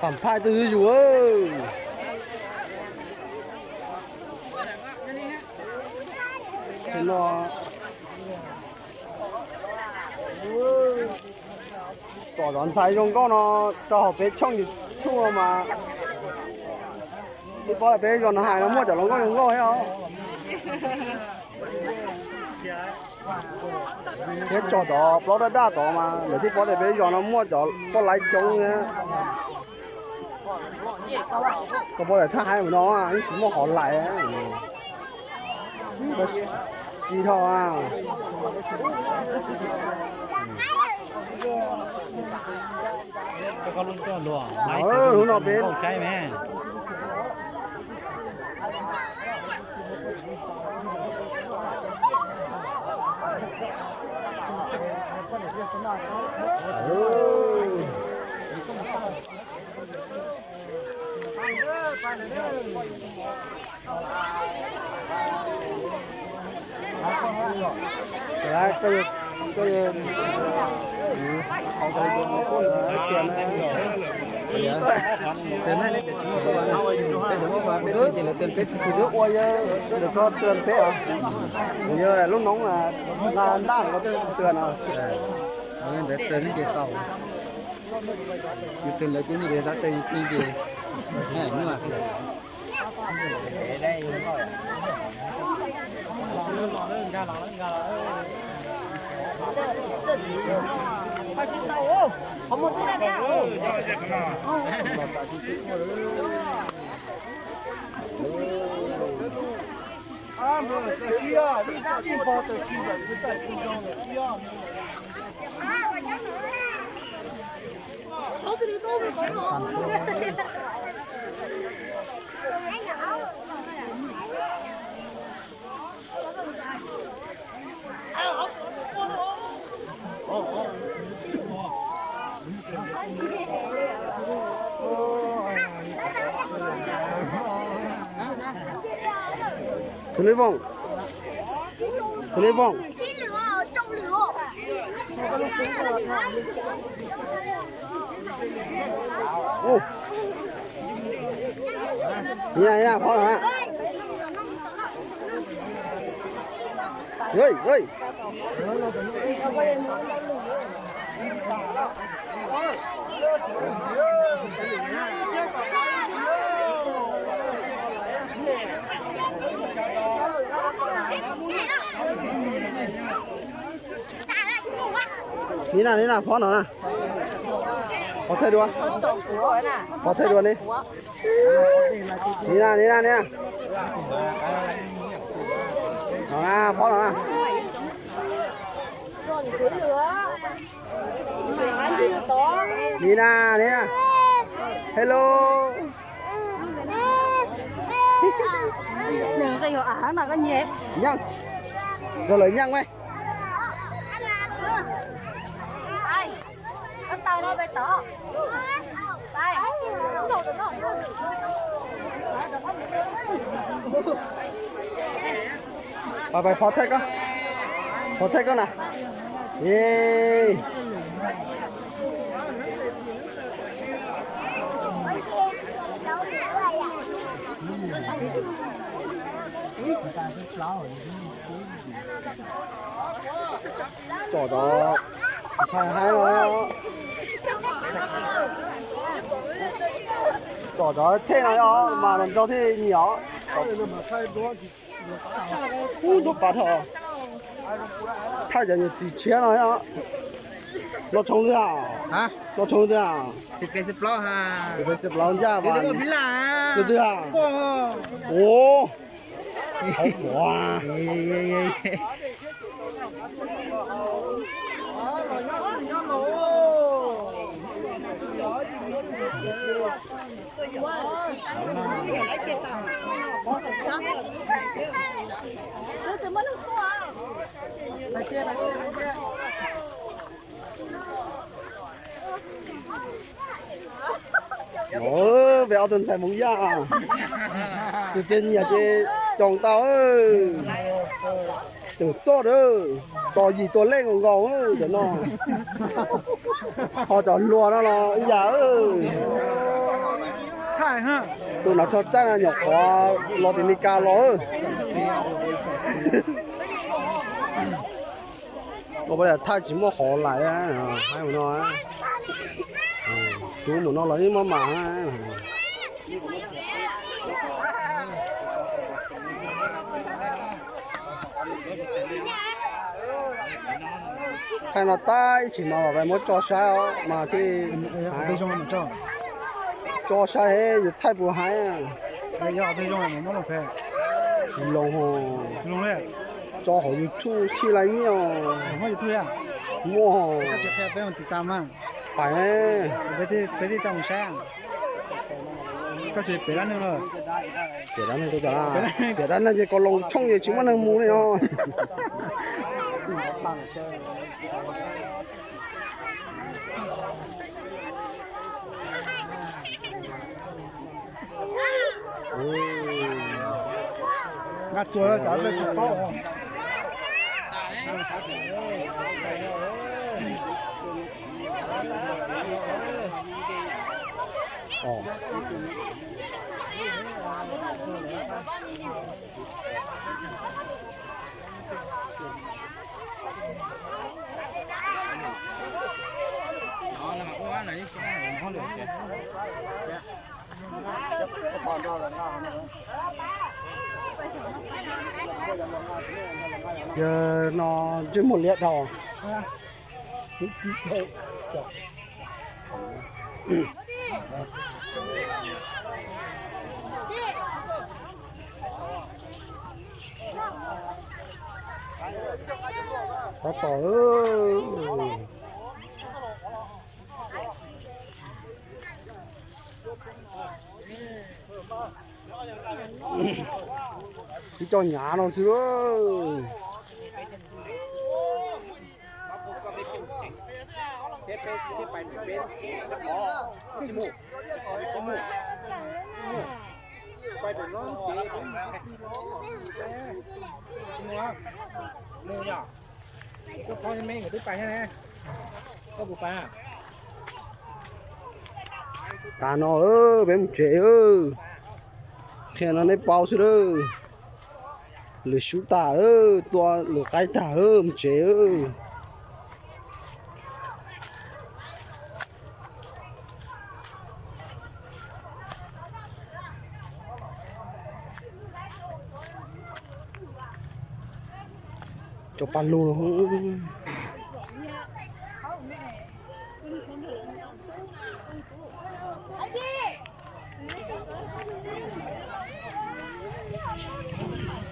Xam phaj tus yuj zus. Tsom cov ntxhais zoo nkauj no rau hauv peb tshooj YouTube mas, twb paub tias peb zos no hais no muaj cov hluas nkauj zoo nkauj thiab os. Thiab tsom cov plaub daj daj tod mas lawv thiaj paub tias peb zos no muaj cov poj laib coob thiab. Koj paub tias thaj haib no yeej tsis muaj qhov lais. Tsis dhau. Hnub no peb Ua yog lawv tw peb os, yog lub noob ntaj tw no. Ntawd tw ces tau, yus tw lawv ces nyob ntawd tw ces muaj. Xws li Voos, xws li Voos. Ua, ua, phob no na. Ni na, ni na, phob no na. Pov thawj dua. Pov thawj dua ni. Ni na, ni na, ni na. No na, phob no na. Ni na, ni na. Hello. Nyeej. Rau lawv nyeej me. Pais, pais, pov thawj koj. Pov thawj koj na. Ye. Tsom cov ntxhais haib no, tsom cov thej no mas nrog thiaj nyiam os. Ub, nrog pas dhau. Thaij cov niag txiv tshiab no. Los tshoob twg a? Los tshoob twg a? Xib peb xib plaub ncaj mas. Tus twg a? Ua, hauv quav. Peb ob tug ntxhais Hmoob Yaj, tus twg nyiam ces coom tau. Tseem xoj dawb, tos yim tua lej nkaus nkaus cov no. Ho cov hluas no los ib yam. Tus no tso txaj nyuam qhuav los tim Meskas los. Ua li thaij tsis muaj qhov lais, hais ua no. Rub mus no los yeej maj mam. Thaij no tab ib chim mas muab tso saib os mas thiaj li tso saib yus thaij puas hais. Tsis loo ho, tso hauv YouTube thiaj li nyiaj os. Muaj pais. Pem dab neeg, pem dab neeg ces koj loo tshooj ces tsis muaj neeg mus li os. Yog no ntsej muag liab dhau. Tab tom ib co nyav no xwb. Tas no peb mus tsev. Qhia no nej paub xwb lawm. Lwm sub tas, tua lwm qaib tag, mus tsev. Cov paj lug.